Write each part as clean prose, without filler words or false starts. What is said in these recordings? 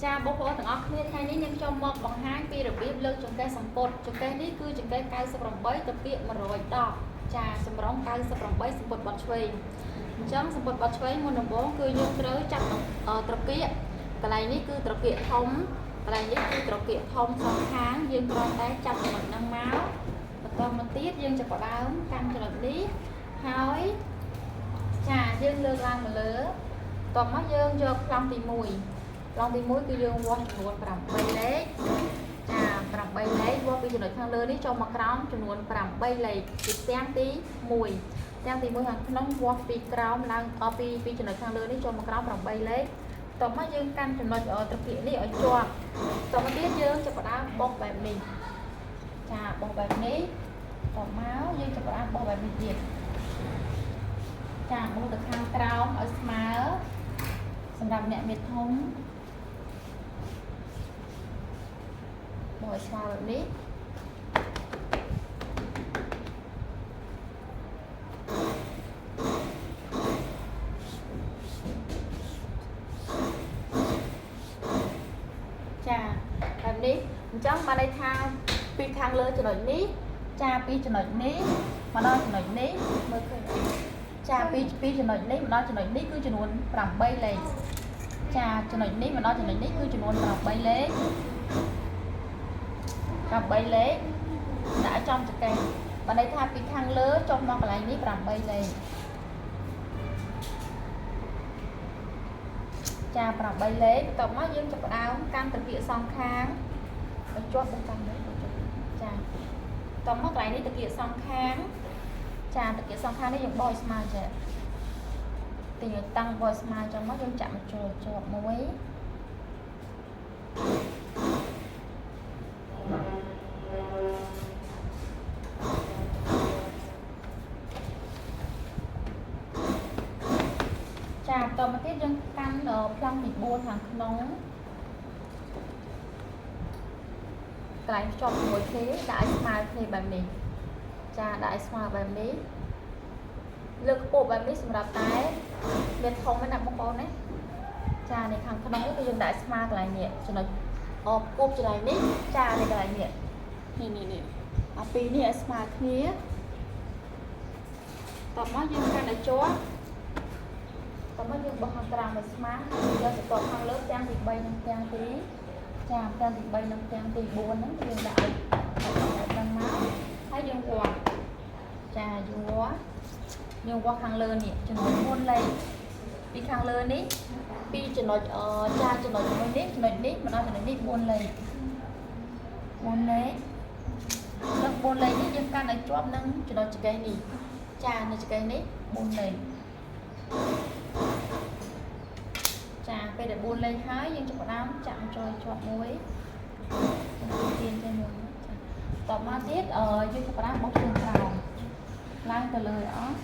ចាបងប្អូនទាំងអស់គ្នាថ្ងៃនេះនាងខ្ញុំមកបង្ហាញពីរបៀបលើកចង្កេះសំពត់ចង្កេះនេះគឺចង្កេះ98ទៅពាក្យ110ចាសម្រង98សំពត់បត់ឆ្វេងអញ្ចឹងសំពត់បត់ឆ្វេងមុនដំបូងគឺយើងត្រូវចាប់ត្រគាកកន្លែងនេះគឺត្រគាកធំកន្លែងនេះគឺត្រគាកធំសងខាងយើងគ្រាន់តែចាប់ចំណុចហ្នឹងមកបន្តមកទៀតយើងចាប់ផ្ដើមកាន់ចំណុចនេះហើយចាយើងលើកឡើងមកលើតោះមកយើងយកប្លង់ទី1ប្លង់ទី1គឺយើងវាស់ចំនួន8លេខចា8លេខវាស់ពីចំណុចខាងលើនេះចូលមកក្រោមចំនួន8លេខពីផ្ទាំងទី1ផ្ទាំងទី1ខាងក្នុងវាស់ពីក្រោមឡើងអពីចំណុចខាងលើនេះចូលមកក្រោម8លេខតោះមកយើងកាន់ចំណុចត្រគាកនេះឲ្យជាប់តោះមកទៀតយើងចាប់ផ្ដើមបោះបែបនេះចាបោះបែបនេះតោះមកយើងចាប់ផ្ដើមបោះបែបនេះទៀតចាបោះទៅខាងក្រោមឲ្យស្មើសម្រាប់អ្នកមានធំបោះឲ្យស្មើបែបនេះចាបែបនេះអញ្ចឹងបានន័យថាពីខាងលើចំណុចនេះចាពីចំណុចនេះមកដល់ចំណុចនេះមើលឃើញចាពីចំណុចនេះមកដល់ចំណុចនេះគឺចំនួន8លេខចាចំណុចនេះមកដល់ចំណុចនេះគឺចំនួន8លេខ8លេខដាក់ចំចង្កេះបានន័យថាពីខាងលើចុះមកកន្លែងនេះ8លេខចា8លេខបន្ទាប់មកយើងចាប់ផ្ដើមកាន់ត្រគាកសងខាងឲ្យជាប់ទៅកាន់នេះចាបន្ទាប់មកកន្លែងនេះត្រគាកសងខាងចាត្រគាកសងខាងនេះយើងបោះឲ្យស្មើចាទីឲ្យតាំងបោះឲ្យស្មើចឹងមកយើងចាក់មកចូលជាប់មួយចាបន្តមកទៀតយើងកាន់ប្លង់ទី4ខាងក្នុងកន្លែងភ្ជាប់ជាមួយគ្នាដាក់ឲ្យស្មើគ្នាបែបនេះចាដាក់ឲ្យស្មើបែបនេះលើកខ្ពស់បែបនេះសម្រាប់តែមានធំណាបងប្អូនណាចានៅខាងក្នុងនេះគឺយើងដាក់ស្មើកន្លែងនេះចំណុចអបគប់កន្លែងនេះចានៅកន្លែងនេះនេះនេះនេះអាពីរនេះឲ្យស្មើគ្នាតោះមកយើងកាន់ឲ្យជាប់តោះមកយើងបោះខាងក្រោមឲ្យស្មើហើយយកសតខាងលើផ្ទាំងទី3និងផ្ទាំងទីចាផ្ទាំងទី3និងផ្ទាំងទី4ហ្នឹងយើងដាក់ឲ្យដល់មកហើយយើងវាស់ចាយើងវាស់ខាងលើនេះចំនួន4លេខពីខាងលើនេះពីចំណុចចាចំណុចមួយនេះចំណុចនេះមកដល់ចំណុចនេះ4លេខ4លេខដល់4លេខនេះយើងកាន់ឲ្យជាប់នឹងចំណុចចង្កេះនេះចានៅចង្កេះនេះ4លេខចាពេលដែល4លេខហើយយើងចាប់ផ្ដើមចាក់ចូលជាប់មួយទៀនចេញមួយចាតមកទៀតយើងចាប់ផ្ដើមបោះជើងក្រោមឡើងទៅលើអស់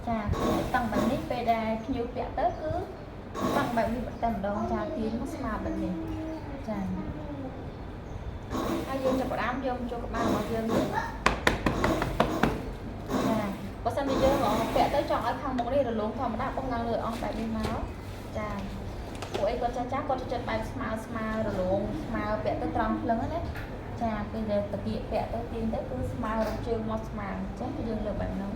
ចាតាំងបែបនេះពេលដែលភ្ញៀវពាក់ទៅគឺតាំងបែបនេះតែម្ដងចាទាញមកស្មើបែបនេះចាហើយយើងចាប់ផ្ដើមយកចូលក្បាលរបស់យើងនេះចាបើសិនជាយើងពាក់ទៅចង់ឲ្យខាងមុខនេះរលោងធម្មតាបោះឡើងលើអស់បែបនេះមកចាពួកអីគាត់ចាស់ចាស់គាត់ចិត្តបែបស្មើស្មើរលោងស្មើពាក់ទៅត្រង់ភ្លឹងណាចាពេលដែលតាគៀកពាក់ទៅទាញទៅគឺស្មើរកជើងមកស្មើអញ្ចឹងយើងលើកបែបហ្នឹង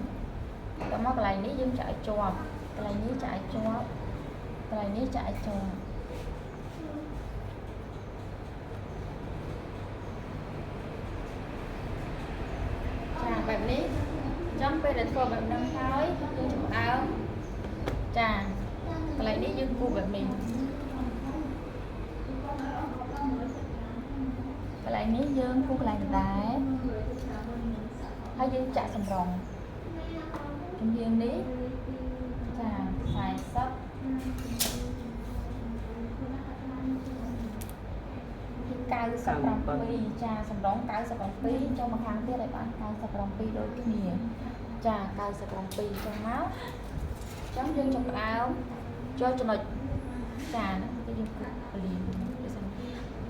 តមកកន្លែងនេះយើងចាក់ឲ្យជាប់កន្លែងនេះចាក់ឲ្យជាប់កន្លែងនេះចាក់ឲ្យជាប់ចាបែបនេះអញ្ចឹងពេលដែលធ្វើបែបហ្នឹងហើយយើងចាប់ផ្ដើមចាកន្លែងនេះយើងគូសបែបនេះកន្លែងនេះយើងគូសកន្លែងដដែលហើយយើងចាក់សម្រងជំនាញនេះចា40 97ចាសម្រង97ចូលមកខាងទៀតឲ្យបាន97ដូចគ្នាចា97ចឹងមកអញ្ចឹងយើងចាប់ផ្ដើមចូលចំណុចចាហ្នឹងគឺយើងគូសពលាន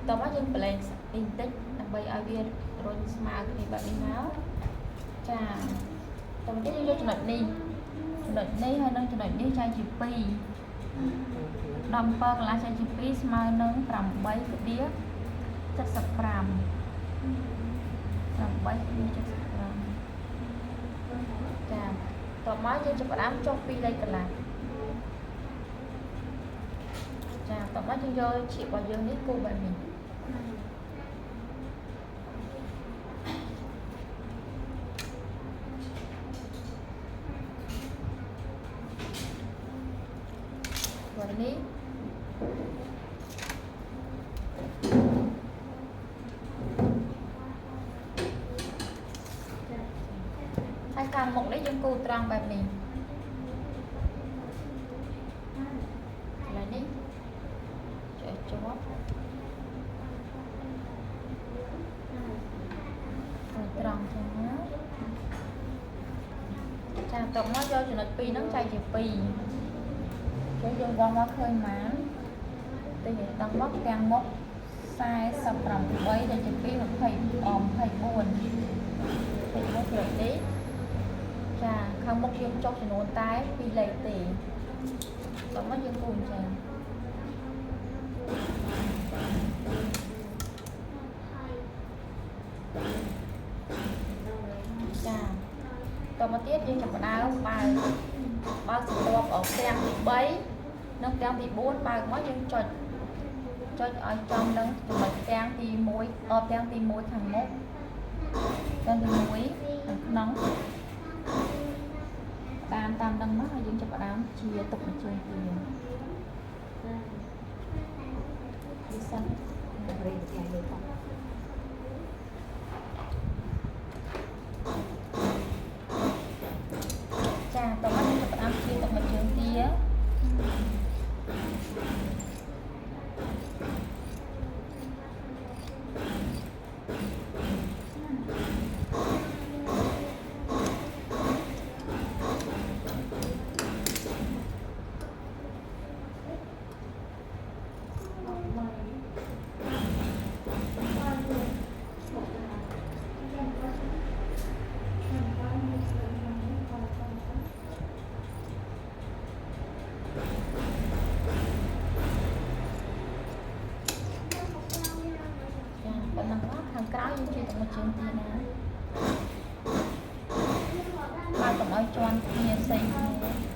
តោះមកយើងប្រឡែងបន្តិចដើម្បីឲ្យវារ រុញស្មើគ្នាបែបនេះមកចាតោះទៀតយើងយកចំណុចនេះចំណុចនេះហើយនិងចំណុចនេះចែកជា2 17កន្លះចែកជា2ស្មើនឹង8.75 8.75ចាតោះមកយើងចាប់ផ្ដើមចុះពីលេខកន្លះចាតោះមកយើងយកឈៀករបស់យើងនេះគូបែបនេះวันนี้ហើយខាងមុខនេះយើងគូត្រង់បែបនេះកន្លែងនេះចុចជាប់គូត្រង់ចឹងណាចាតបមកយកចំណុច2ហ្នឹងចែកជា2ចឹងយើងវាស់មកឃើញប៉ុន្មានតែយើងដឹងមកទាំងមុខ48ដែលជា2 20 24 24ចំណុចនេះចាខាងមុខយើងចុះចំនួនតែ2លេខទេតោះមកយើងគូអញ្ចឹងចាតមកទៀតយើងចាប់ផ្ដើមបើកបើកសន្ទាប់អកទាំងទី3និងទាំងទី4បើកមកយើងចុចចុចឲ្យចំនឹងចំណុចទាំងទី1អទាំងទី1ខាងមុខទាំងទី1ខាងក្នុងតាមតាមដឹងមកហើយយើងចាប់ផ្ដើមជាទុកមួយជើងទៀតនេះសិន រៀនថ្ងៃនេះបង ចាតោះមកយើងចាប់ផ្ដើមជាទុកមួយជើងទៀតចាប៉ុណ្ណឹងមកខាងក្រោយយើងជាទុកមួយជើងទៀតណាបើកុំឲ្យជាន់គ្នាផ្សេងគ្នា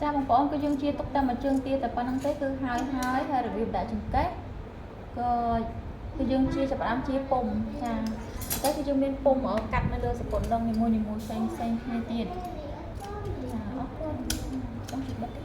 ចាបងប្អូនគឺយើងជាទុកតែមួយជើងទៀតតែប៉ុណ្្នឹងទេគឺហើយហើយហើយរបៀបដាក់ចង្កេះក៏គឺយើងជាចាប់ផ្ដើមជាពុំចាតែគឺយើងមានពុំកាត់នៅលើសពុនដងនីមួយៗផ្សេងផ្សេងគ្នាទៀតចាអរគុណចង់ជិះបិទទេ